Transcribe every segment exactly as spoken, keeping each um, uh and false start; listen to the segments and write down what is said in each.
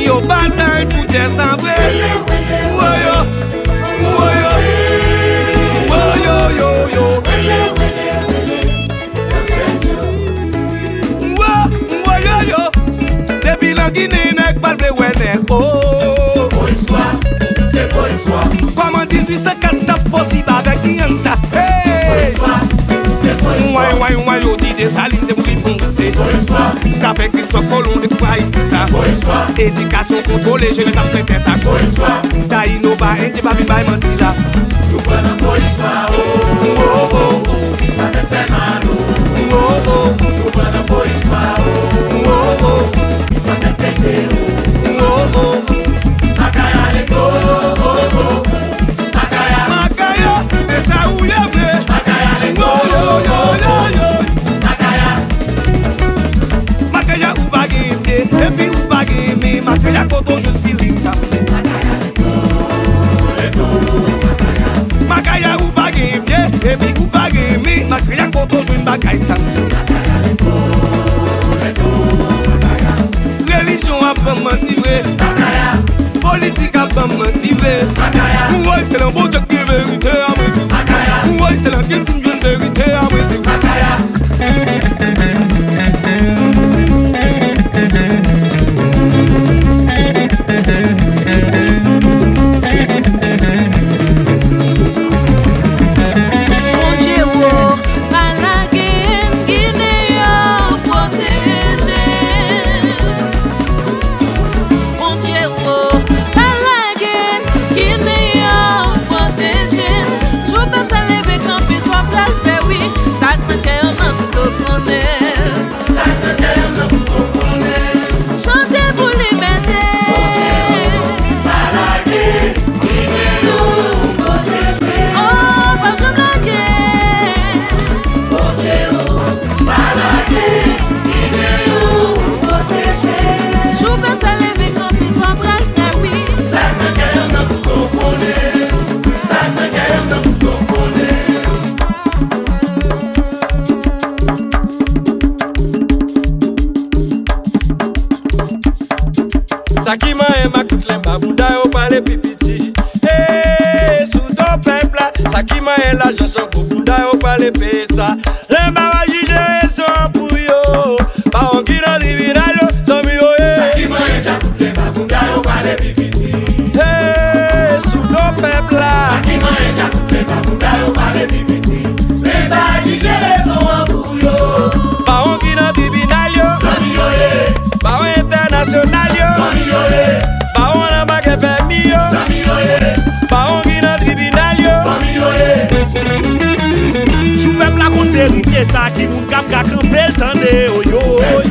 Yo batay pou tè sa vre. Woyo, woyo, woyo, yo, yo. Wo, woyo, yo. Depi nan Ginen nèg pa t vle wè nèg, o. Fo istwa, se fo istwa. Kòman dizuit san kat t ap posib avèk Iyank sa? Hey! Fo istwa, se fo istwa. Way, way, way, yo di Desalin te mouri pou se. Fo istwa. Zafè Kristòf Kolon dekouvri Ayiti sa. Fo istwa. Edikasyon kontwole, jenès ap plen tèt ak. Fo istwa. Tayino pa endyen, pa vin bay manti la. Nou pran nan fo istwa, o. O, o, o. Istwa tèt fè mal, o. O, o. Nou pran nan fo istwa, o. O, o. Istwa tèt pete, o. O, o. Makaya leto, o, o. Makaya. Makaya, se sa ou ye vre. Makaya leto, o, o, o, o. Makaya. Makaya ou pa gen pye, epi ou pa gen men. Makaya kote w jwenn feeling sa. Makaya ou pa gen pye, epi ou pa gen men. Makaya kote w jwenn bagay sa. Relijyon ap ban m manti vre. Politik ap ban m manti vre. Ou wè se nan Bondye k gen verite a, mwen di w. Ou wè se nan Ginen m jwenn verite a, mwen di w. Bondye wo, pa lage n, Ginen yo pwoteje n. Bondye wo, pa lage n, Ginen yo pwoteje n. Jou pèp sa leve kanpe, sa w pral fè wi. Sa k nan kè w nan tout ou konnen l. Sa k nan kè w nan tout ou konnen l. Chante pou libète. Bondye o, pa lage n, Ginen yo pwoteje n. O, pa janm lage n. Bondye o, pa lage n, Ginen yo pwoteje n. Jou pèp sa leve kanpe, sa w pral fè wi. Sa k nan kè w nan tout ou konnen l. Sa k nan kè w nan tout ou konnen l. Sa ki manyen m ak tout lè m ba bounda yo pale pi piti. Hey, sou do pèp la. Sa ki manyen lajan Jango bounda yo pale peye sa. Lè m ba yo jije rezon pou yo. Bawon ki nan tribinal yo, zanmi yo ye. Sa ki manyen djab tout lè m ba bounda yo pale pi piti. Hey, sou do pèp la. Sa ki manyen djab tout lè m ba bounda yo pale pi piti. Lè m ba yo jije rezon an pou yo. Bawon ki nan tribinal yo. Zanmi yo ye. Bawon entènasyonal yo. Zanmi yo ye. Bawon nan bank F M I yo. Zanmi yo ye. Bawon ki nan tribinal yo. Zanmi yo ye. Jou pèp la konn verite sa, ki moun k ap ka kanpe l tande, oyoy.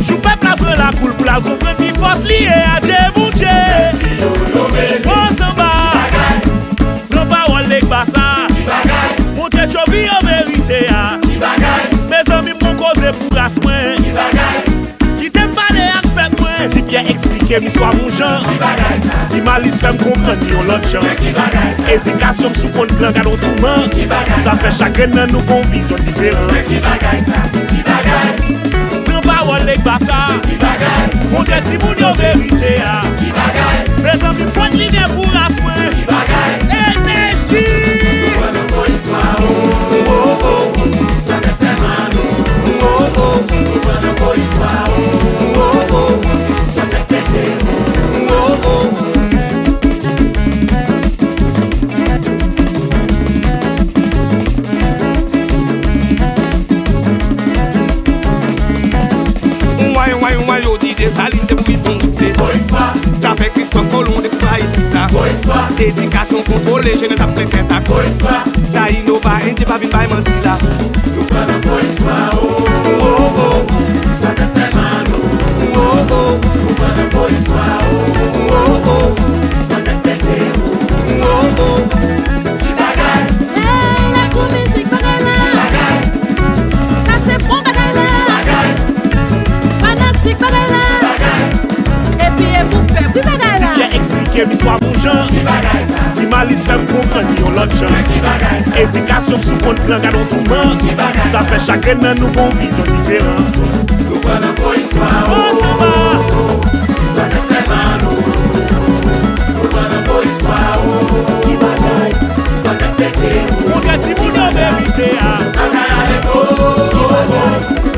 Jou pèp la pran lakou l pou l al konprann ki fòs li ye, adje Bondye. O sanba. Pran pawòl Legba sa. Montre tchovi yo verite a. Mezanmi, m gon koze pou ras mwen. Kite m pale ak pèp mwen. Ti Pyè eksplike m istwa m yon jan. Ti Malis fè m konprann li yon lòt jan. Edikasyon m sou kont blan, gad on touman. Sa fè chak grenn nan nou gon vizyon diferan. Pran pawòl Legba sa. Montre timoun yo verite a. Mezanmi, pot limyè pou ras mwen. Enèji. Way, way, way, yo di Desalin te mouri pou se. Fo istwa. Zafè Kristòf Kolon dekouvri Ayiti sa. Fo istwa. Edikasyon kontwole, jenès ap plen tèt ak. Fo istwa. Tayino pa endyen, pa vin bay manti la. Nou pran nan fo istwa, o. O, o. Istwa tèt fè mal, o. O, o. Nou pran nan fo istwa, o. O, o. Istwa tèt pete, o. O, o. Ki bagay? Hey, lakou mizik bagay la. Ki bagay? Sa se bon bagay la. Ki bagay? Fanatik bagay la. Ki bagay? Epi e pou pèp, wi bagay. Edikasyon m sou kont blan, gad on touman. Sa fè chak grenn nan nou gon vizyon diferan. Nou pran nan fo istwa, oh, sanba. Istwa k ap fè mal, oh. Nou pran nan fo istwa, oh. Ki bagay? Istwa k ap pete, oh. Kontrè timoun yo merite a. Bagay avèk, oh. Ki bagay?